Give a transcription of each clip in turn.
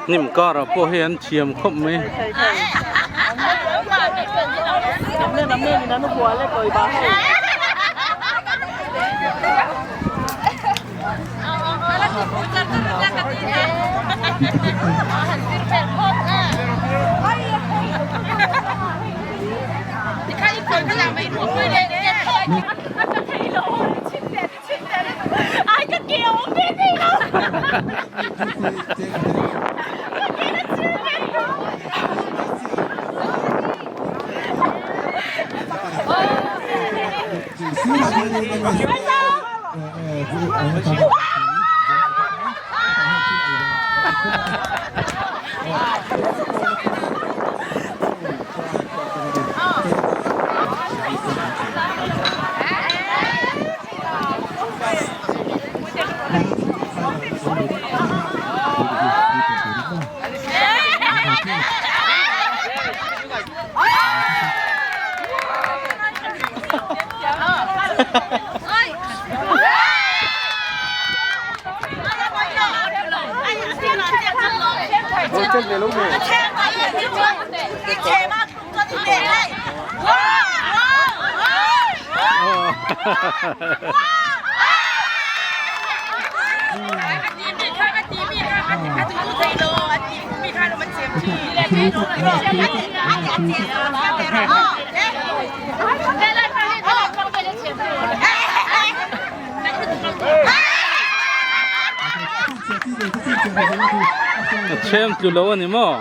Hnim karah pawh hei an thiam khawp mai. A chhem tlu lo a ni maw?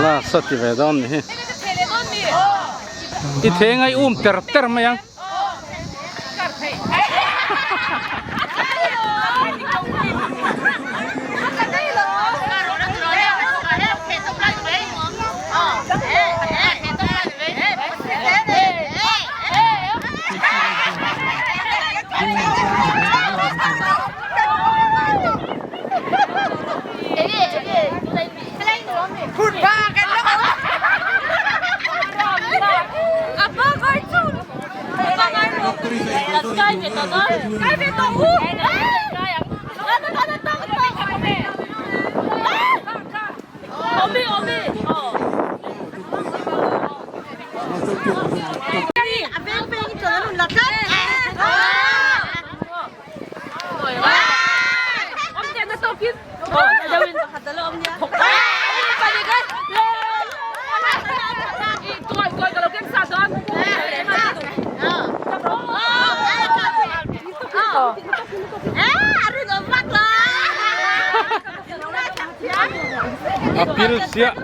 La sa ti ve dawn ni hi. I theng a i um ter ter mai ang. A pil chiah.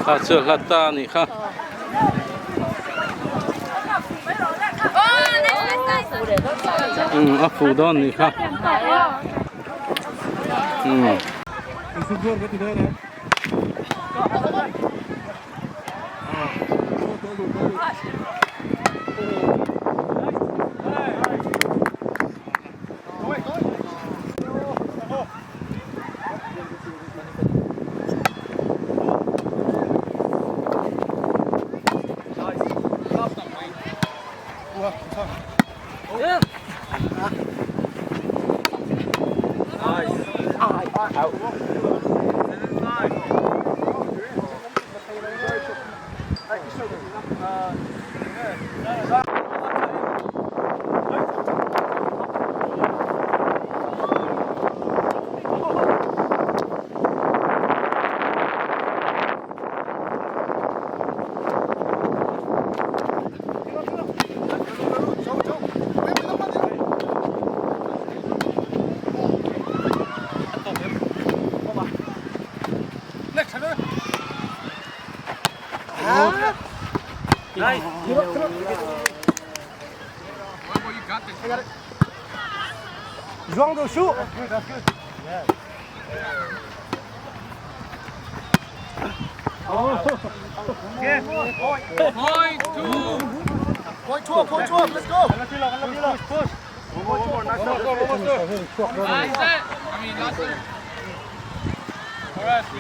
Kha chu hla ta a nih kha. Umm a fuh dawn a nih kha. Umm.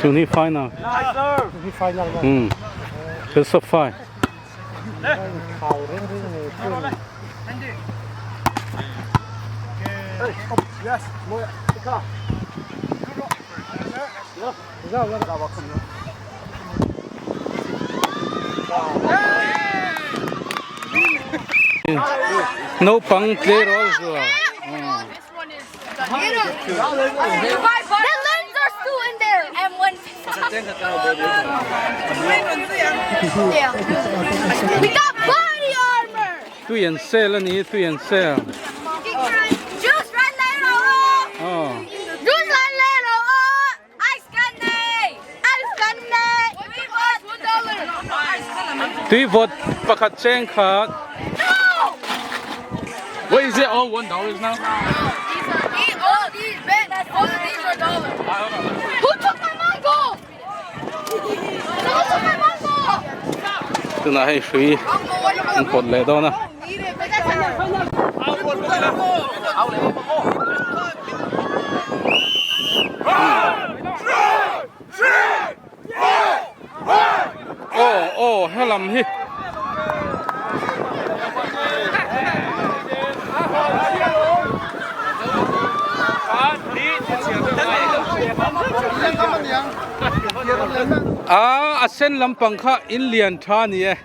Tun hi final. Umm best of five. Naupang tleirawl zual. Tui an sel a ni tui an sel. Tui vawt pakhat cheng khat. What is it all $1 now? Tunah hei hrui an pawt leh dawn a. Aw aw helam hi. A a sen lampang kha in lian tha a ni e.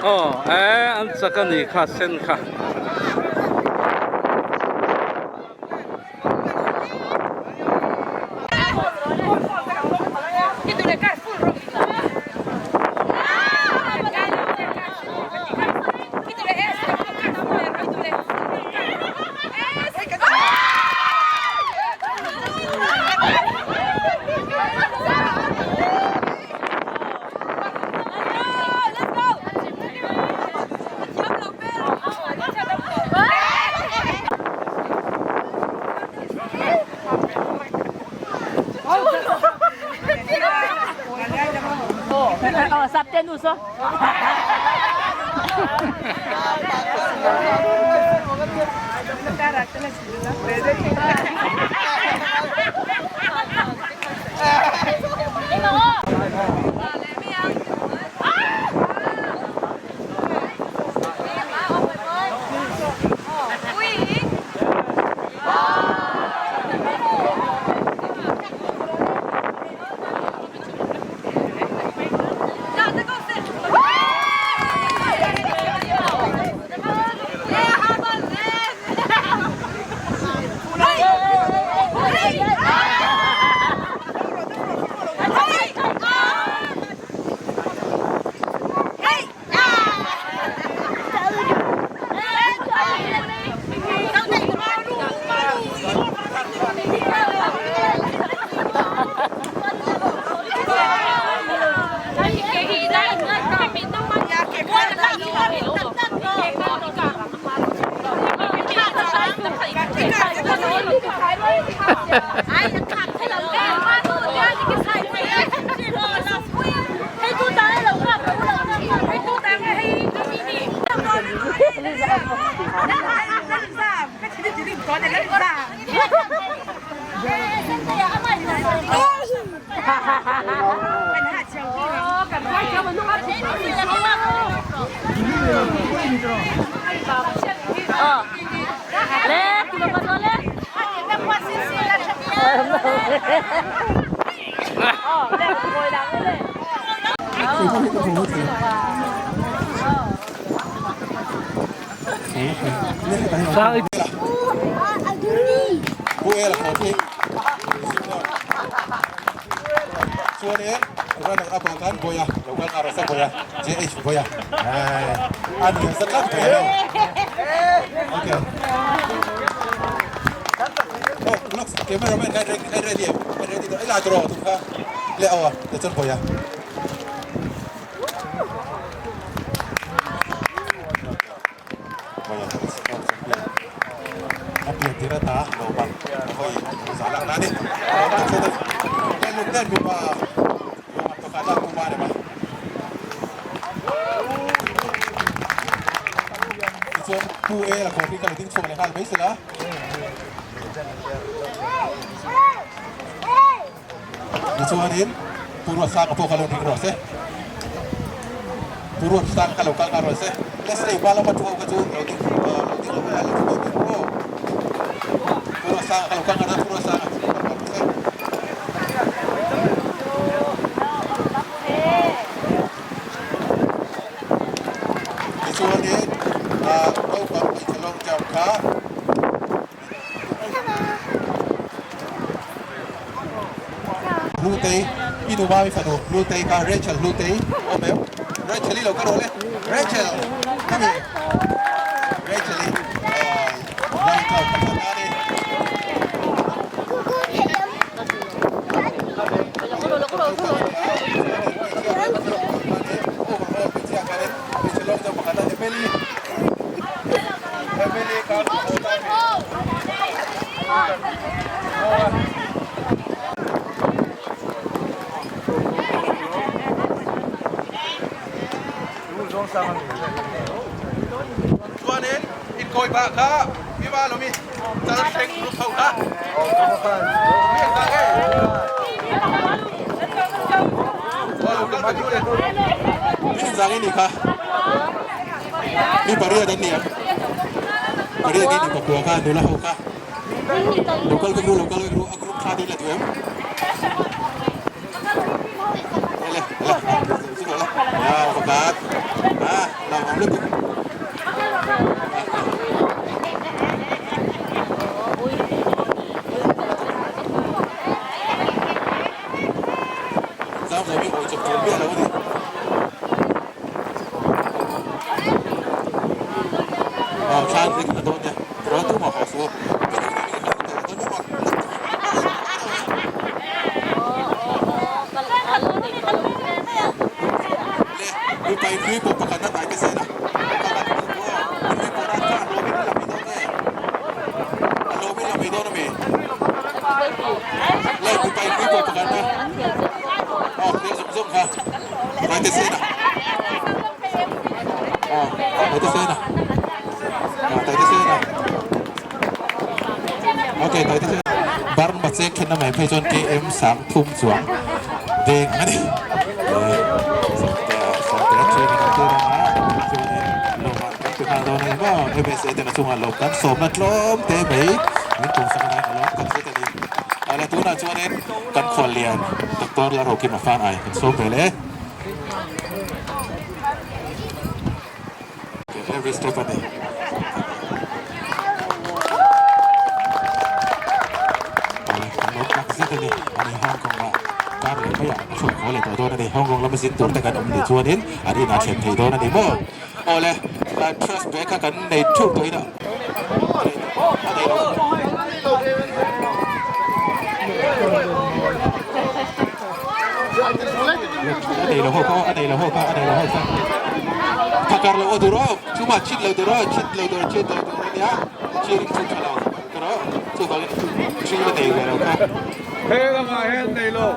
Aw e an chak a ni kha sen kha. Chuanin runner up ah khan Boya lo kal nghal rawh se Boya JH Boya a ni ang zat tlat Boya ho okay oh looks cameraman kha i ready em i ready tawh i la tawh rawh tum kha leh aw a tichuan Boya. A pian tir ata lo bang hawi za lak na ni lung den mipa pakhat a kuma ni ma tichuan pu e la khawh hi ka lo ding chhuak leh nghal mai sela tichuanin pu Ruatsanga pawh ka lo ring rawh se pu Ruatsanga ka lo kal nghal rawh se Leslie hma lama thu ho kha chu lo ding lo ding lo la lo thu ve aw pu Ruatsanga ka lo kal nghal rawh pu Ruatsanga chu kal nghal rawh se. Tichuanin naupang hmeichhe long jump kha Hlutei, i nu mami fanu Hlutei kha Rachel Hlutei awm em? Rachel i lo ka rawh le Rachel come here Rachel i long jump pakhat a ni. Overall hmeichhia khanin hmeichhe long jump pakhat a Emily Emily kha Chuanin inkawi pah kha mi va lo mi chal thleng group ho kha mi an ta nge mi inzang i nih kha mi pariat an ni ang pariat nge ni pakua kha nula ho kha lo kal vek ru lo kal vek ru a group tha deuh la duh em le le le pakhat a lo awm lutuk zam zawm hi awi chawp tur miah lo a ni. Aw thlan ring a dawn nia tawh tumah haw suh mipa in hlui pawh pakhat a hnai te sena hlui pawh ran kha a hlawmin a la mai dawn nge a hlawmin la mai dawn ami le mipa in hlui pawh pakhat a aw thil zawng zawng kha. Taitesena. Ah, Taitesena. Ah, Taitesena. Okay, Taitesena. Burma cheng khenna mai phei chuan KM 30 chuang deng a ni. Sangtea training an tir ang a, chuanin lawmah kan ti nghal dawn a ni maw? MSA ten a chungah lawm kan sawmna tlawm te mai min tumsak a hnaiin a lawm tak zet a ni. Ala tunah chuanin kan khuallian Doctor Lalrokima fan ai kan sawm ve leh. Every step a ni. Awle, kan lawm tak zet a ni. Ani Hong Kong ah kar leh mai ah a hruai haw leh tawh dawn a ni. Hong Kong lama zin tur te kan awm nih chuanin an inah thlen thei dawn a ni maw? Awle, trust bag kha kan nei theuh tawh in a a nei lo. A nei lo ho kha a nei lo ho kha a nei lo ho kha phakar lo aw tur aw chuma chhit lo tur aw chhit lo tur chhit lo tur ania cheering chu tha lo tur aw chuvangin thi la nei ve lo kha He lamah hian nei lo.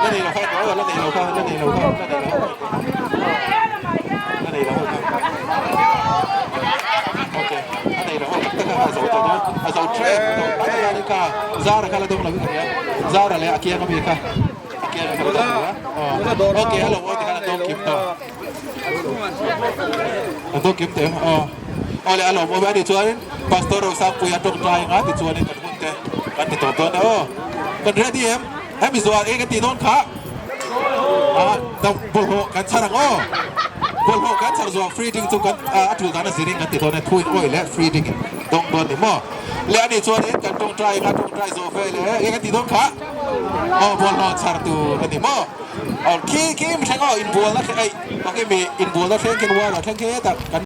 La nei lo kha aw la nei lo kha la nei lo kha la nei lo la nei lo ho kha okay a nei lo ho tak tak a zo tawh dawn a zo trep tawh a taka ni kha Zara kha la dawng lo in ka hria Zara leh a kiang ami kha a kiang kha la dawng lo a okay hello aw tikhan an dawng kim tawh an dawng kim teh aw aw leh a lawm awm e ani chuanin Pastor Rosangpuia tawngtai anga tichuanin kan hun te kan ti tawp dawn e aw kan ready em hemi zual eng a tih dawn kha ah bawlhhlawh kan chhar ang aw bawlhhlawh kan chhar zuah free drink chu kan a tul dan a zirin kan ti dawn e thu in awih leh free drink in dawng dawn ni maw le ani chuanin kan tawngtai anga tawngtai zawh vel e eng a tih dawn kha aw bawlhhlawh chhar tur a ni maw aw khi khi mi thleng aw inbualna thleng aih ok mi inbualna thleng khian wall ah thleng khi hetah kan.